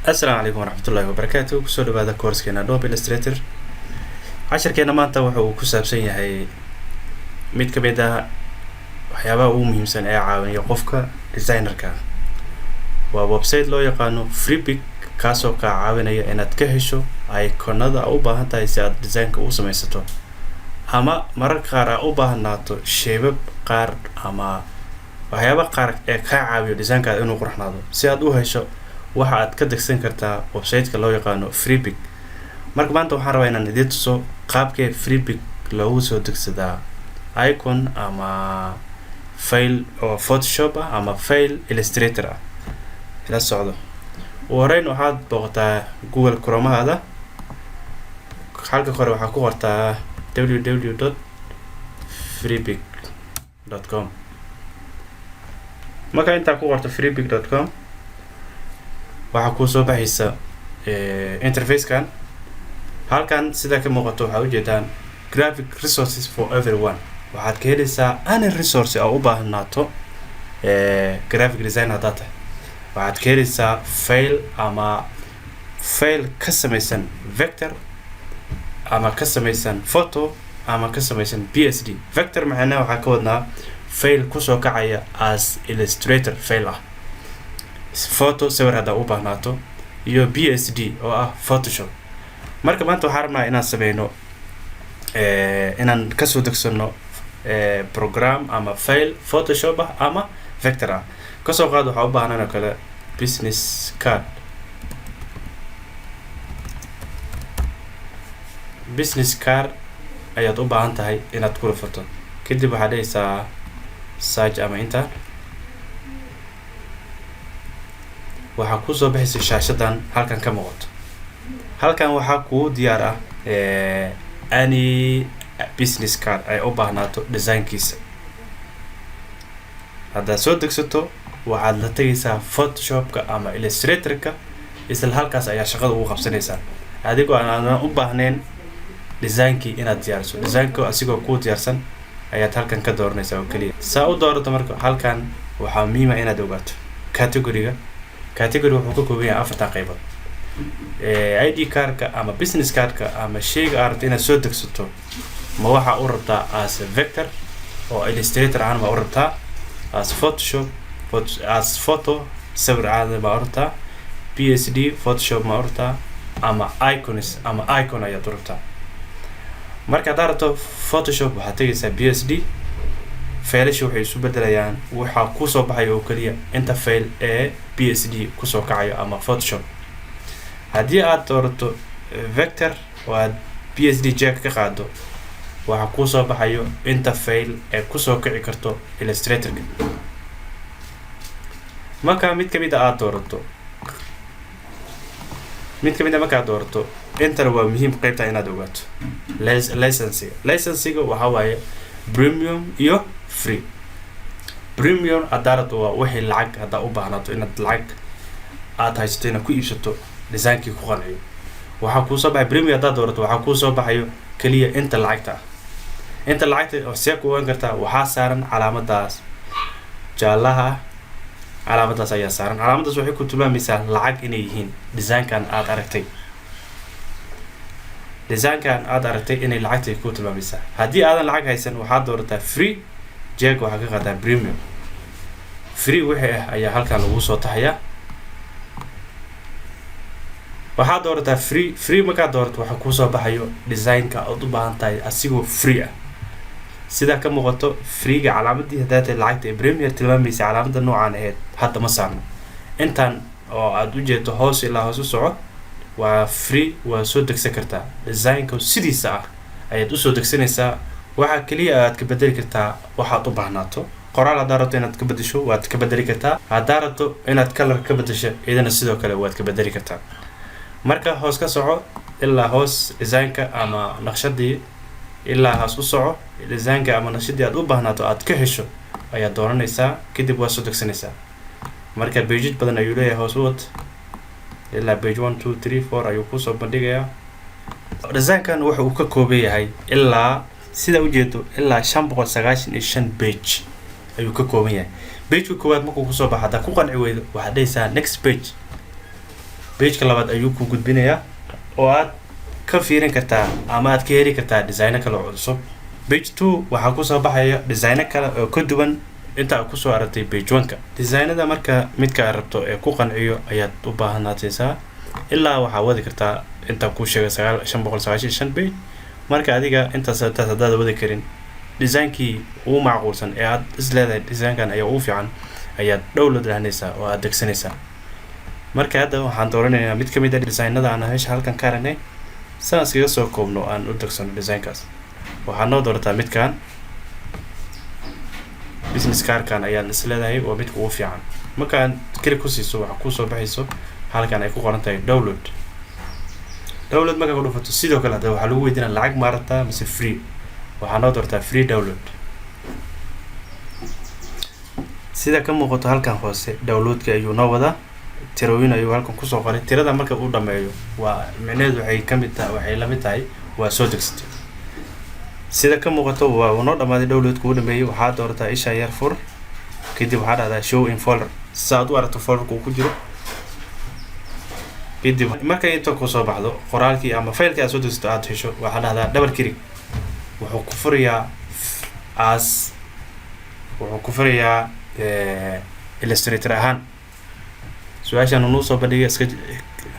Asalaamu calaykum waraxmatullaahi wabarakaatu. Kusoo dhawaada coursekeena Adobe Illustrator. Casharkeena maanta wuxa uu ku saabsan yahay mid ka mid ah waxyaabaha ugu muhiimsan ee caawiya qofka designerka. Waa website loo yaqaano Freepik, kaasoo kaa caawinaya inaad ka hesho iconada a u baahan tahay si aad designka u samaysato, ama mararka qaar aa u baahnaato shapeab qaar ama waxyaaba qaar ee kaa caawiyo designkaada inuu qurxnaado. Si aad u hesho, waxa aad ka degsan kartaa websiteka loo yaqaano Freepik. Marka maanta waxaan rabaa inaan idiin tuso qaabkee Freepik loogu soo degsadaa icon ama file oo Photoshop ah ama file Illustrator ah. Ila socdo. Ugu horeyn waxaad booqataa Google Chromahaada. Halka kore waxaa ku qortaa www.freepik.com. Marka intaa ku qorto freepik.com, waxaa kuusoo baxaysa interfacekan. Halkan sida ka muuqato, waxaad ujeedaan "Graphic resources for everyone". Waxaad ka helaysaa any resource oo u baahnaato graphic design haddaad tahay. Waxaad ka helaysaa file ama file ka samaysan vector ama ka samaysan photo ama ka samaysan PSD. Vector macnaha waxaa ka wadnaa file kusoo kacaya as Illustrator file ah, photo sawir haddaa u baahnaato, iyo PSD oo ah Photoshop. Marka maanta waxaan rabnaa inaan sameyno, inaan kasoo degsano program ama file Photoshop ah ama vector ah. Kasoo qaad waxaa u baahnaan oo kale business card. Business card ayaad u baahan tahay inaad ku dhufato. Kadib waxaad dhehaysaa search ama inta waxaa kusoo baxaysa shaashadan halkan ka muuqato. Halkan waxaa kuu diyaar ah any business card ay u baahnaato designkiisa. Haddaad soo degsato, waxaad la tegaysaa Photoshopka ama Illustratorka. Isla halkaas ayaa shaqada ugu qabsanaysaa, adigoo aan aadan u baahnayn designkii inaad diyaariso. Designka asigoo kuu diyaarsan ayaad halkan ka dooranaysaa oo keliya. Saa u doorato, marka halkan waxaa muhiima inaad ogaato categoryga. Category wuxuu ka kooban yahay afartan qaybood: ID cardka ama business cardka ama shayga aad rabto inaad soo degsato, ma waxaa u rabtaa as a vector oo Illustrator ahaan ma u rabtaa, as Photoshop, as photo sawir caadi ma u rabtaa, PSD Photoshop ma u rabtaa, ama icons ama icon ayaad u rabtaa? Marka haddaad rabto Photoshop, waxaad tegaysaa PSD. Faylasha waxay isu bedelayaan, waxaa kusoo baxaya oo keliya inta file ee PSD kusoo kacayo ama Photoshop. Haddii aad doorato vector oo aad PSD check ka qaado, waxaa kusoo baxayo inta file ee kusoo kici karto Illustratorka. Marka mid kamid a aada doorato, mid kamid a markaad doorato, intana waa muhiim qeybta inaad ogaato licensiga. Licensiga waxaa waaye premium iyo free. Premium haddaa rabto, waa wixii lacag haddaa u baahnaato, inaad lacag aad haysato inaad ku iibsato designkii ku qanciyo. Waxaa kuusoo baxay premium haddaad doorato, waxaa kuusoo baxayo keliya inta lacagta ah. Inta lacagta see ku ogaan kartaa? Waxaa saaran calaamadaas jaalaha ah. Calaamadaas ayaa saaran. Calaamadaas waxay ku tilmaamaysaa lacag inay yihiin designkan aad aragtay. Designkan aad aragtay inay lacagtay ku tilmaamaysaa. Haddii aadan lacag haysan, waxaad doorataa free. Check waxaa ka qaataa premium. Free wixii ah ayaa halkan lagu soo taxayaa. Waxaad doorataa free. Free markaad doorato, waxaa kuusoo baxayo designka aad u baahan tahay asigoo free ah. Sidaa ka muuqato, freega calaamadii haddaa tahay lacagta ee premium tilmaamaysa, calaamada noocaan ahayd hadda ma saarno. Intan oo aad u jeedo hoos ilaa hoos u soco waa free. Waa soo degsan kartaa designka sidiisa ah ayaad usoo degsanaysaa. Waxaa keliya aad ka bedeli kartaa waxaad u baahnaato. Qoraal haddaa rabto inaad ka bedesho, waad ka bedeli kartaa. Haddaa rabto inaad color ka bedesho, iyadana sidoo kale waad ka bedeli kartaa. Marka hoos ka soco ilaa hoos, designka ama naqshadii ilaa hoos u soco. Designka ama naqshadii aad u baahnaato aad ka hesho ayaad dooranaysaa, kadib waad soo degsanaysaa. Marka pages badan ayuu leeyahay. Hoos u wad ilaa page one, two, three, four ayuu kusoo bandhigayaa. Designkan wuxa uu ka kooban yahay ilaa, sida ujeedo, ilaa 595 page ayuu ka kooban yahay. Pageka koowaad markuu kusoo baxo, haddaa ku qanci weydo, waxaad dhehaysaa next page. Pageka labaad ayuu ku gudbinayaa oo aad ka fiirin kartaa ama aad ka heli kartaa designo kale oo cusub. Page two waxaa kusoo baxaya designo kale oo ka duwan inta aad kusoo aragtay page one-ka. Designada marka midka aad rabto ee ku qanciyo ayaad u baahanaataysaa. Ilaa waxaa wadi kartaa intaa kuu sheegay 595 page. Marka adiga intaas haddaad wadi karin, designkii ugu macquulsan ee aad is leedahay designkan ayaa ugu fiican ayaad download dhahnaysaa oo aad degsanaysaa. Marka hadda waxaan dooranaynaa mid kamid a designada aan meesha halkan ka aragnay, saan iskaga soo koobno aan u degsano designkaas. Waxaad noo doorataa midkan business cardkan ayaan is leedahay waa midka ugu fiican. Markaan click ku siiso, waxaa kusoo baxayso halkan ay ku qoran tahay download. Download markaa ku dhufato, sidoo kale hadda waxaa lagu weydiinaa lacag ma rabtaa mise free. Waxaa noo doortaa free download. Sida ka muuqato halkan hoose, downloadka ayuu noo wadaa, tirooyin ayuu halkan kusoo qoray. Tirada marka uu dhameeyo waa micnaheedu waxay kamid tahay, waxay lamid tahay waa soo degsatay. Sida ka muuqato, waa uu noo dhamaaday downloadka, uu dhameeyey. Waxaa doorataa isha yar fur, kadib waxaa dhahdaa show in folder si aad u aragto folderka uu ku jiro. Kadib markay inta kusoo baxdo, qoraalkii ama faylkii aad soo degsato aad hesho, waxaa dhahdaa double click. Wuxuu ku furayaa as, wuxuu ku furayaa Illustrator ahaan. Su-aashaan nuu soo bandhigay iska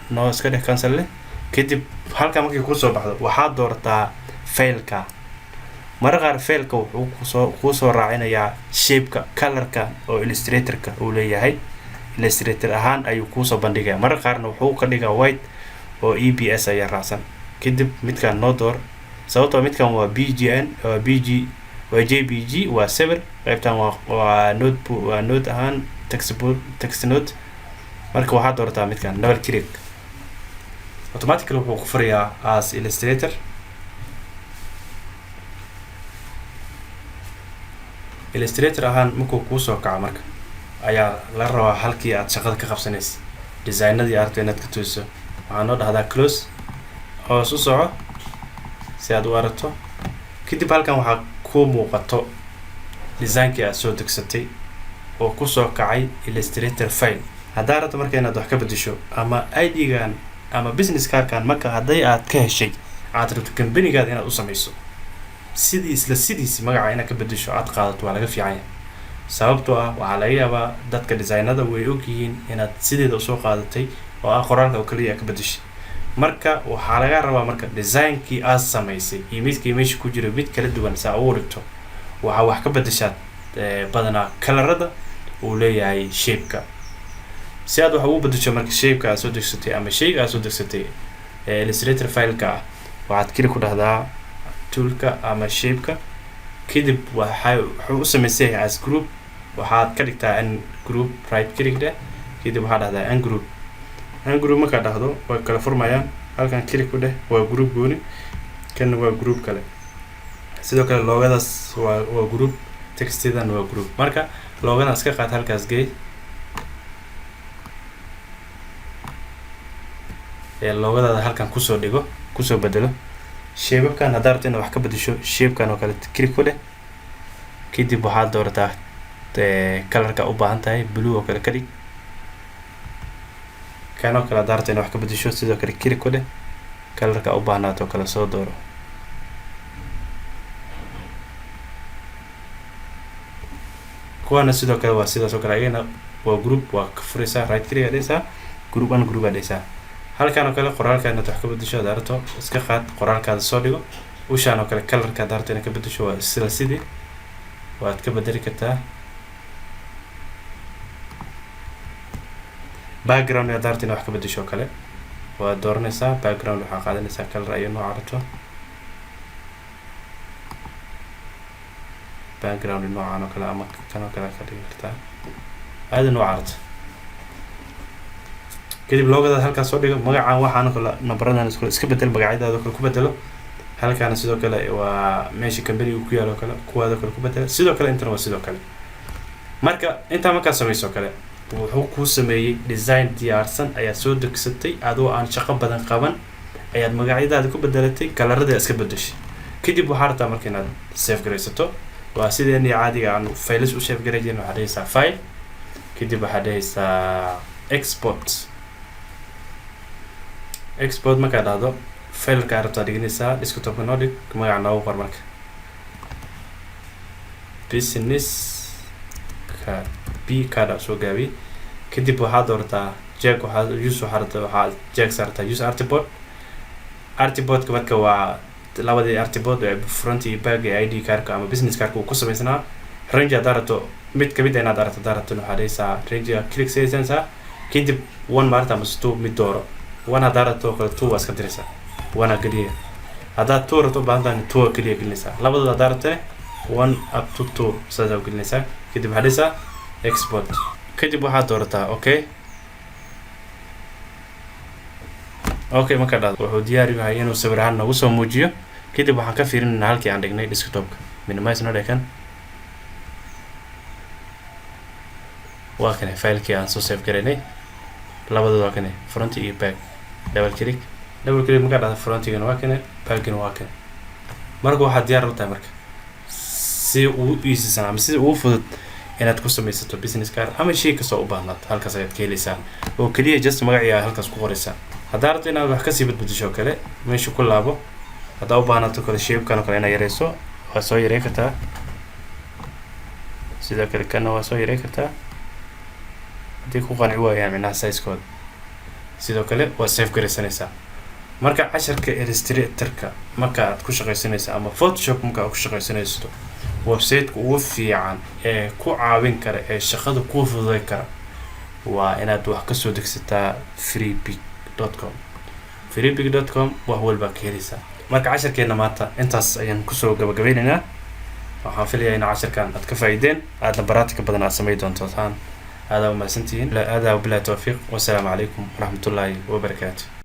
noo iska dheh, cancel leh. Kadib halkan markay kusoo baxdo, waxaad doorataa faylka. Marar qaar faylka wuxuu kusoo raacinayaa shapeka, colorka oo Illustratorka uu leeyahay. Illustrator ahaan ayuu kuusoo bandhigaya. Marar qaarna wuxuu ka dhigaa white oo EPS ayaa raacsan. Kadib midkaan noo door, sababtoo midkan waa BGN, waa BG, waa JPG, waa sawir. Qaybtan waa note, waa note ahaan, textbook, text note. Marka waxaad doorataa midkan, double click, automatically wuxuu ku furayaa as Illustrator. Illustrator ahaan markuu kuusoo kaco, marka ayaa la rabaa halkii aad shaqada ka qabsanaysa, designadii aad rabto inaad ka toosiso. Waxaa noo dhahdaa close, hoos u soco si aad u aragto. Kadib halkan waxaa kuu muuqato designkii aad soo degsatay oo kusoo kacay Illustrator file. Haddaa rabto marka inaad wax ka bedesho ama ID-gan ama business cardkan, marka hadday aad ka heshay, aad rabto companygaada inaad u sameyso sidii isla sidiisi, magaca inaad ka bedesho aad qaadato waa laga fiican yahay, sababtoo ah waxaa laga yaabaa dadka designada way ogyihiin inaad sideeda usoo qaadatay oo ah qoraalka oo kaliya ka bedeshay. Marka waxaa laga rabaa marka designkii aad samaysay iyo midkii meesha ku jira mid kala duwan saa ugu dhigto. Waxaa wax ka bedeshaad badanaa kalarada uu leeyahay shapeka. Si aad wax ugu bedesho marka shapeka aad soo degsatay ama shayga aad soo degsatay ee Illustrator fileka ah, waxaad keli ku dhahdaa toolka ama shapeka. Kadib waxay wuxuu u samaysan yahay as group. Waxaad ka dhigtaa ungroup, right click dheh, kadib waxaad dhahdaa ungroup. Ungroup markaad dhahdo, way kala furmayaan. Halkan click ku dheh, waa group gooni, kanna waa group kale. Sidoo kale logodaas waa group, textidan waa group. Marka logodan iska qaad, halkaas gey ee logodaada halkan kusoo dhigo, kusoo bedelo. Shapekan haddaa rabto inaad wax ka bedesho, shapekan oo kale click ku dheh. Kadib waxaad doorataa colorka u baahan tahay, blue oo kale ka dhig. Kan oo kale haddaa rabto inaad wax ka bedesho, sidoo kale click ku dheh, colorka u baahnaato oo kale soo dooro. Kuwaana sidoo kale waa sidaas oo kale, ayagana waa group. Waa ka furaysaa, right click aad dhehaysaa, group, ungroup aad dhehaysaa. Halkan oo kale qoraalka inaad wax ka bedesho haddaa rabto, iska qaad, qoraalkaada soo dhigo. Ushaan oo kale colorka haddaa rabto inaad ka bedesho, waa isla sidii, waad ka bedeli kartaa. Background haddaa rabto inaad wax ka bedesho oo kale, waad dooranaysaa background, waxaa qaadanaysaa color ayo nooca rabto, background noocan oo kale ama kan oo kale ka dhigi kartaa, aada nooca rabto. Kadib logodaada halkaas soo dhigo, magacan waxaan oo kale, nambaradan iskule iska bedel, magacyadaada oo kale ku bedelo. Halkaana sidoo kale waa meesha companyga ku yaalo kale, kuwaada kale ku bedela. Sidoo kale intana waa sidoo kale. Marka intaa markaa samayso kale, wuxuu kuu sameeyey design diyaarsan ayaad soo degsatay adoo aan shaqo badan qaban ayaad magacyadaada ku bedelatay, colorada iska bedeshay. Kadib waxaa rabtaa marka inaad save garaysato. Waa sideenii caadiga aan files u save garay jirn. Waxaad dhehaysaa file, kadib waxaad dhehaysaa export. Export markaa dhahdo, fileka aad rabtaa dhiganaysaa. Desktopka noo dhig, magaca noogu qor. Marka business card, B card aa soo gaabiyey. Kadib waxaad doorataa check, waxaad use, waxaa rabtaa, waxaad check saartaa use artboard. Artboardka marka waa labadii artboard ee front iyo back ee ID cardka ama business cardka uu ku samaysnaa. Range haddaa rabto, mid kamid a inaad aragto haddaa rabto, waxaad dhahaysaa range click saysanaysaa. Kadib one maarta ama two mid dooro. One haddaa rabto kale, two waa iska diraysaa, one aa geliya. Haddaad two rabto u baahan tahay, two aa keliya gelinaysaa. Labadooda haddaa rabtane, one up to two saasaa u gelinaysaa. Kadib waxaad dhahaysaa export. Kadib waxaad doorataa Okay. Markaa dhahdo, wuxuu diyaar yahay inuu sawir ahaan noogu soo muujiyo. Kadib waxaan ka fiirinaynaa halkii aan dhignay, desktopka. Minimize noo dhekan. Waa kane filekii aan soo save garaynay. Labadooda waa kane, front iyo back. Double click, double click markaa dhahdo, frontigana waa kane, backgana waa kane. Marka waxaad diyaar u tahay marka si ugu easysan ama sida ugu fudud inaad ku samaysato business card ama shay kastoo u baahnaato. Halkaas ayaad ka heleysaa oo keliya, just magacii aad halkaas ku qoraysaa. Haddaa rabto inaad wax kasii badbedesho kale, meesha ku laabo. Haddaa u baahnaato kale shapekan oo kale inaad yareyso, waa soo yareyn kartaa. Sidoo kale kana waa soo yareyn kartaa haddii ku qanci waayaan micnaha sizekooda. Sidoo kale waa save garaysanaysaa. Marka casharka Illustratorka marka aad ku shaqaysanayso ama Photoshop marka aad ku shaqaysanayso, websiteka ugu fiican ee ku caawin kara ee shaqada kuu fududay kara waa inaad wax kasoo degsataa freepik.com. freepik.com wax walbaa ka heleysaa. Marka casharkeena maanta intaas ayaan kusoo gabagabeyneynaa. Waxaan filayaa in casharkan aad ka faa'iideen, aadna baraatika badan aad samey doonto. Taan aadaa umahadsantihiin. Aadaa wabilahi towfiiq, wasalaamu calaykum waraxmatullaahi wabarakaatu.